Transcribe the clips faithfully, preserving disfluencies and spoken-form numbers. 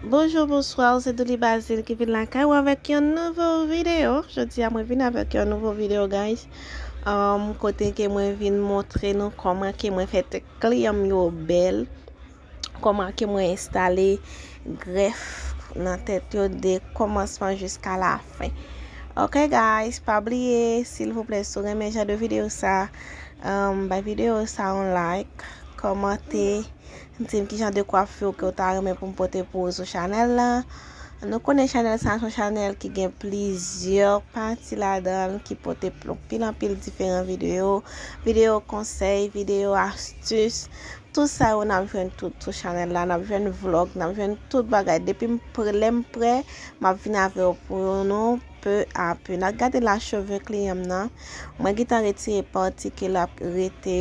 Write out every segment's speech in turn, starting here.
Bonjou, bonswa, se Douly Bazil ki vin lakay ou avèk yon nouvo videyo. Jodi a mwen vin avèk yon nouvo videyo, guys. Um, kote ke mwen vin montre nou kòman ke mwen fè tèt kliyan m yo bèl, kòman ke mwen enstale grèf nan tèt yo de kòmansman jiska lafen. Ok, guys, pa bliye, silvouplè, si w renmen jan de videyo sa, um, bay videyo sa yon like, kòmante, di m ki jan de kwafi ke w ta renmen pou m pote pou ou sou chanèl la. Nou konnen chanèl sa se yon chanèl ki gen plizyè pati ladan l, ki pote pl-, anpil, anpil diferan videyo, videyo konsèy, videyo astis, tout sa yo n ap jwenn tout sou chanèl la, n ap jwenn vlòg, n ap jwenn tout bagay. Depi m pre, lè m prè, m ap vin avè w pou nou, peu à peu. N ap gade la cheve kliyan m nan. Mwen gentan retire pati ke l ap rete,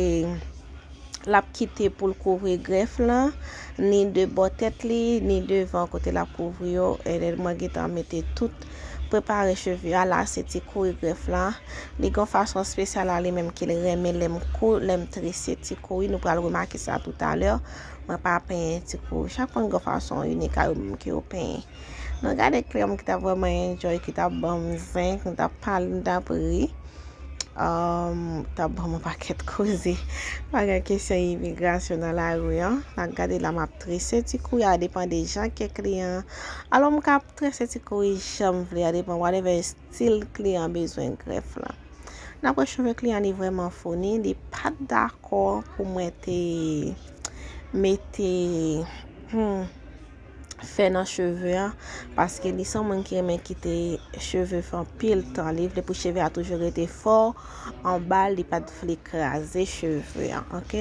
l ap kite pou l kouvri grèf lan, ni de bò tèt li, ni devan kote l ap kouvri yo. E mwen gentan mete tout, prepare cheve a, lase ti kouri grèf lan. Li gon fason espesyal a li menm ke l renmen lè m kou-, lè m trese ti kouri. Nou pral remake sa toutalè. Mwen pa penyen ti kouri. Chak moun gon fason inik a yo menm ke yo penyen. Nou gade kliyan m ki t ap vrèman enjoy, ki t ap ban m zen, ki t ap pale, nou t ap ri. Um, t ap ban m yon pakèt koze. Pa gen kesyon imigrasyon nan lari an. N ap gade la, m ap trese ti kouri a, depan de jan ke kliyan an. Alò, m ka trese ti kouri jan m vle, a depan whatever estil kliyan an bezwen grèf lan. N ap wè cheve kliyan li vrèman founi, li pa t dakò pou mwen te mete, hmm, fè nan cheve an, paske li se yon moun ki renmen kite cheve fè anpil tan. Li vle pou cheve a toujou rete fò anba l, li pa t vle kraze cheve an, ok?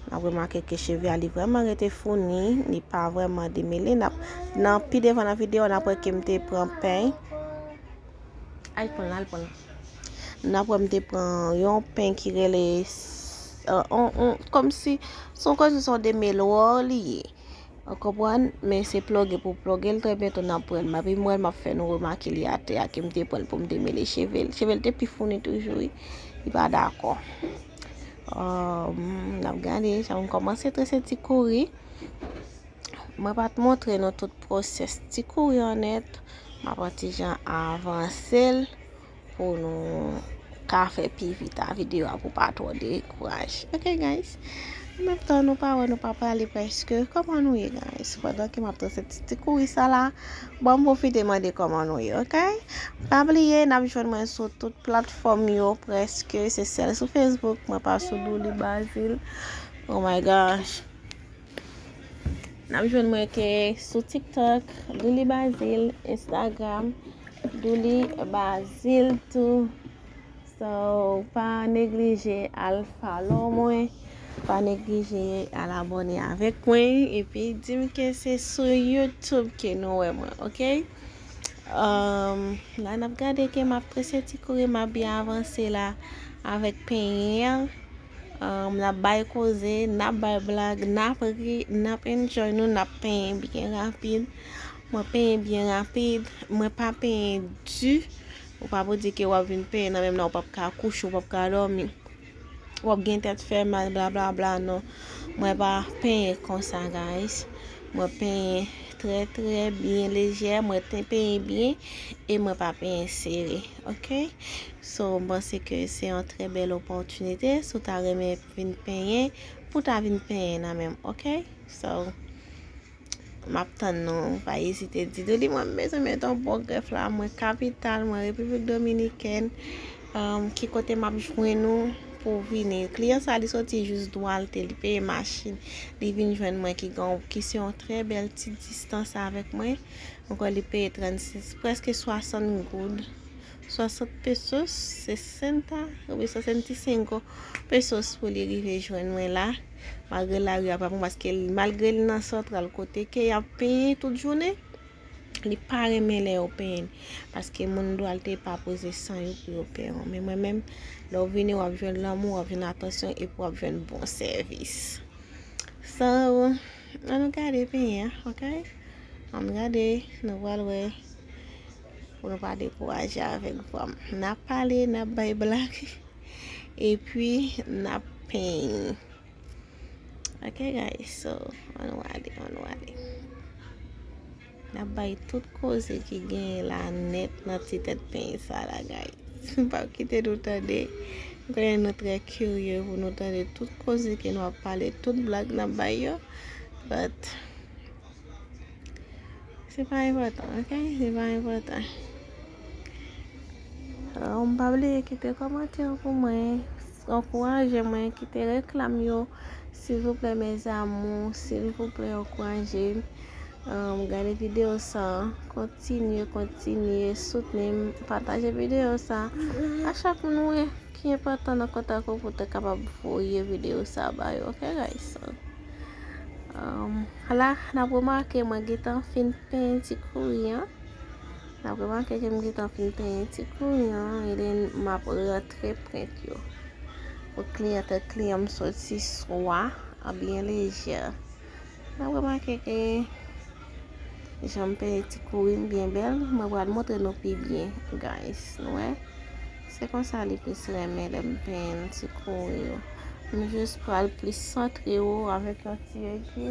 N ap remake ke cheve a li vrèman rete founi, li pa vrèman demele. N ap, nan pi devan nan videyo, n ap wè ke m te pran peny. Al pran l, al pran l. N ap wè m te pran yon peny ki rele, s-, euh, on, on, kòmsi, se yon, kòmsi se yon demele wò li ye. Ou konprann? Men se ploge pou ploge l, trè byento n ap pran l. M ap, m wè l, m ap fè nou remake li atè a, ke m te pran l pou m demele cheve l. Cheve l te pi founi toujou, wi. Li pa dakò. Um, n ap gade, jan m kòmanse trese ti kouri. Mwen pa t montre nou tout pwosès ti kouri an nèt. M ap pran ti jan avanse l pou nou ka fè pi vit a videyo a pou pa twò dekouraje. Ok, guys? Menm tan nou pa wè, nou pa pale prèske. Kòman nou ye, guys? Pandan ke m ap trese ti, ti kouri sa la, bon, m pwofite mande kòman nou ye, ok? Pa bliye, n ap jwenn mwen sou tout platfòm yo, prèske. Se sèl sou Facebook, mwen pa sou Douly Bazil. Oh my gosh. N ap jwenn mwen ke sou TikTok, Douly Bazil, Instagram, Douly Bazil tou. So, pa neglije al follow mwen, pa neglije al abòne avèk mwen, epi di m ke se sou YouTube ke nou wè mwen, ok? Um, la n ap gade ke m ap trese ti kouri, m ap byen avanse la avèk penyen an. Um, n ap bay koze, n ap bay blag, n ap ri, n ap enjoy nou, n ap penyen byen rapid. Mwen penyen byen rapid, mwen pa penyen di. Ou pa pou di ke w ap vin penyen nan menm nan, ou p ap ka kouche, ou p ap ka dòmi. W ap gen tèt fè mal, bla, bla, bla, non. Mwen pa penyen konsa, guys. Mwen penyen trè, trè byen lejè, mwen te penyen byen e mwen pa penyen sere, ok? So, m panse ke se yon trè bèl opòtinite. Si w ta renmen vin penyen, pou w ta vin penyen nan menm, ok? So, m ap tann nou, pa ezite di, Douly, mwen bezwen mete yon bon grèf la, mwen kapital, mwen Repiblik Dominikèn, um, ki kote m ap jwenn ou pou w vini? Kliyan sa, li soti jis Duarte, li peye machin, li vin jwenn mwen ki gon, ki se yon trè bèl ti distans avèk mwen. Ankò, li peye trannsis, prèske swasant goud, swasant pesos, sesenta, oubyen sesenta y cinco pesos pou li rive jwenn mwen la. Malgre lari a pa bon, paske l, malgre l nan santral kote ke y ap penyen tout jounen, li pa renmen lè yo penyen l. Paske moun Duarte pa poze san yo pou yo penyen w. Men mwen menm, lè w vini, w ap jwenn lanmou, w ap jwenn atansyon, epi w ap jwenn bon sèvis. So, ann nou gade penyen an, ok? Ann gade, nou pral wè. Pou nou pa dekouraje avèk vwa m. N ap pale, n ap bay blag. Epi, n ap penyen. Ok, guys, so, ann nou ale, ann nou ale. N ap bay tout koze ki genyen la nèt nan ti tèt penyen sa la, guys. M p ap kite nou tande. M konnen nou trè kirye pou nou tande tout koze ke nou ap pale, tout blag n ap bay yo. But, se pa enpòtan, ok? Se pa enpòtan. Um, pa bliye kite kòmantè pou mwen, ankouraje mwen, kite reklam yo, silvouplè, mes amours, silvouplè, ankouraje m. Um, gade videyo sa, kontinye, kontinye soutni m, pataje videyo sa. A chak moun ou wè ki enpòtan nan kontak ou pou te kapab voye videyo sa ba yo, ok, guys? Um, la, n ap remake mwen gentan fin penyen ti kouri an. N ap remake ke m gentan fin penyen ti kouri an, e then m ap rantre prent yo. Pou kliyan, tèt kliyan m soti swa an byen lejè. N ap remake ke jan m penyen ti kouri m byen bèl, mwen pral montre nou pi byen, guys. Nou wè? Se konsa li plis renmen lè m penyen ti kouri yo. M jis pral plis santre yo avèk yon ti egi.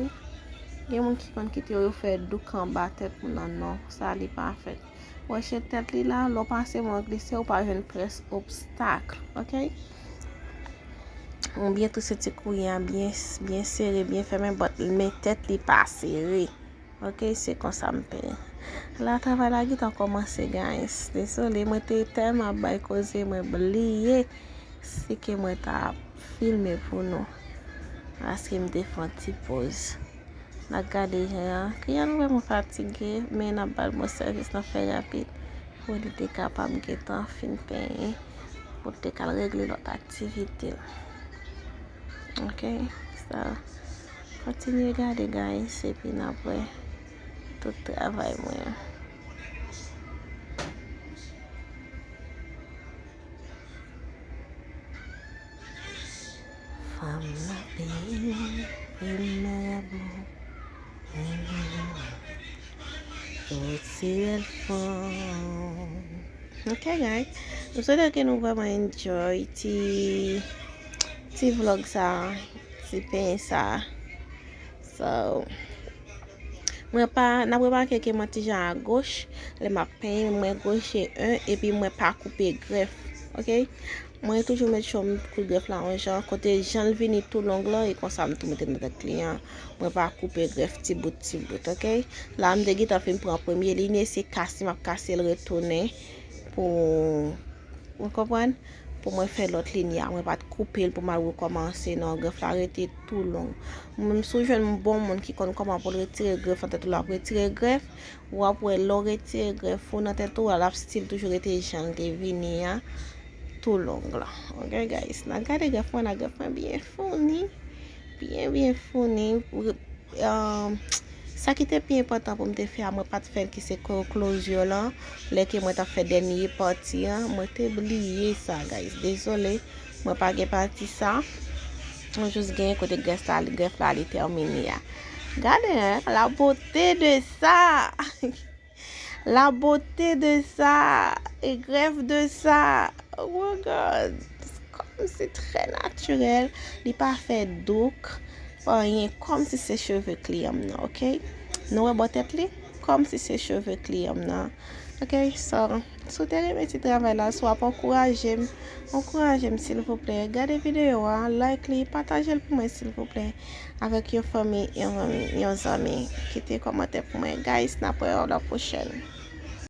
Gen moun ki konn kite yo, yo fè douk anba tèt moun nan, non. Sa li pa fèt. Wè, se tèt li la, lè w pase mwen glise, ou pa jwenn pyès obstak, ok? Ou byen touse ti kouri an byen, byen sere, byen fèmen, but men tèt li pa sere. Ok, se konsa m penyen. La, travay la gentan kòmanse, guys. Dezole, mwen te tèlman ap bay koze, mwen bliye si ke mwen ta filme pou nou. Paske m te fè yon ti poz. N ap gade jan an. Kliyan nou vrèman fatige, men n ap ba l bon sèvis, n ap fè rapid. Pou li te kapab gentan fin penyen. Pou l te ka al regle lòt aktivite l. Ok, so, kontinye gade, guys, epi n ap wè tout travay mwen an. Fanm nan bèl, fanm nan bèl. Tout se bèl fanm. Ok, guys. M swete ke nou vrèman enjoy ti, ti vlog sa, ti penyen sa. So, mwen pa, n ap remake ke mwen ti jan a goch, lè m ap penyen, mwen goche en, epi mwen pa koupe grèf. Ok? Mwen toujou met chòm kout grèf la yon jan, kote jan l vini tou long lan, e konsa m tou mete nan tèt li an. Mwen pa koupe grèf ti bout, ti bout, ok? La, m te gentan fin pran premye linye, se kase m ap kase l retounen pou, ou konprann? Pou mwen fè lòt linye a. Mwen pa t koupe l pou m al rekòmanse, non, grèf la rete tou long. Mwen menm, si w jwenn yon bon moun ki konn kòman pou l retire grèf nan tèt ou, l ap retire grèf, w ap wè lè w retire grèf ou nan tèt ou a, l ap still toujou rete jan l te vini an, tou long lan. Ok, guys, n a gade grèf mwen, n a grèf mwen byen founi, byen, byen founi. Um, sa ki te pi enpòtan pou m te fè a, mwen pa t fè l, ki se clo-, closure lan. Lè ke mwen t ap fè dènye pati an, mwen te bliye sa, guys. Dezole, mwen pa gen pati sa. Mwen jis gen kote grèf la, grèf la li tèmine a. Gade, hein, la beauté de ça! La beauté de ça! E grèf de ça! Oh my God! Kòmsi trè natirèl. Li pa fè douk, pa anyen. Kòmsi se cheve kliyan m nan, ok? Nou wè bò tèt li? Kòmsi se cheve kliyan m nan. Ok, so, si w te renmen ti travay la, si w ap ankouraje m, ankouraje m, silvouplè. Gade videyo a, like li, pataje l pou mwen, silvouplè. Avèk yon fanmi, yon zanmi, yon zanmi. Kite kòmantè pou mwen. Guys, n ap wè yon lòt pwochèn.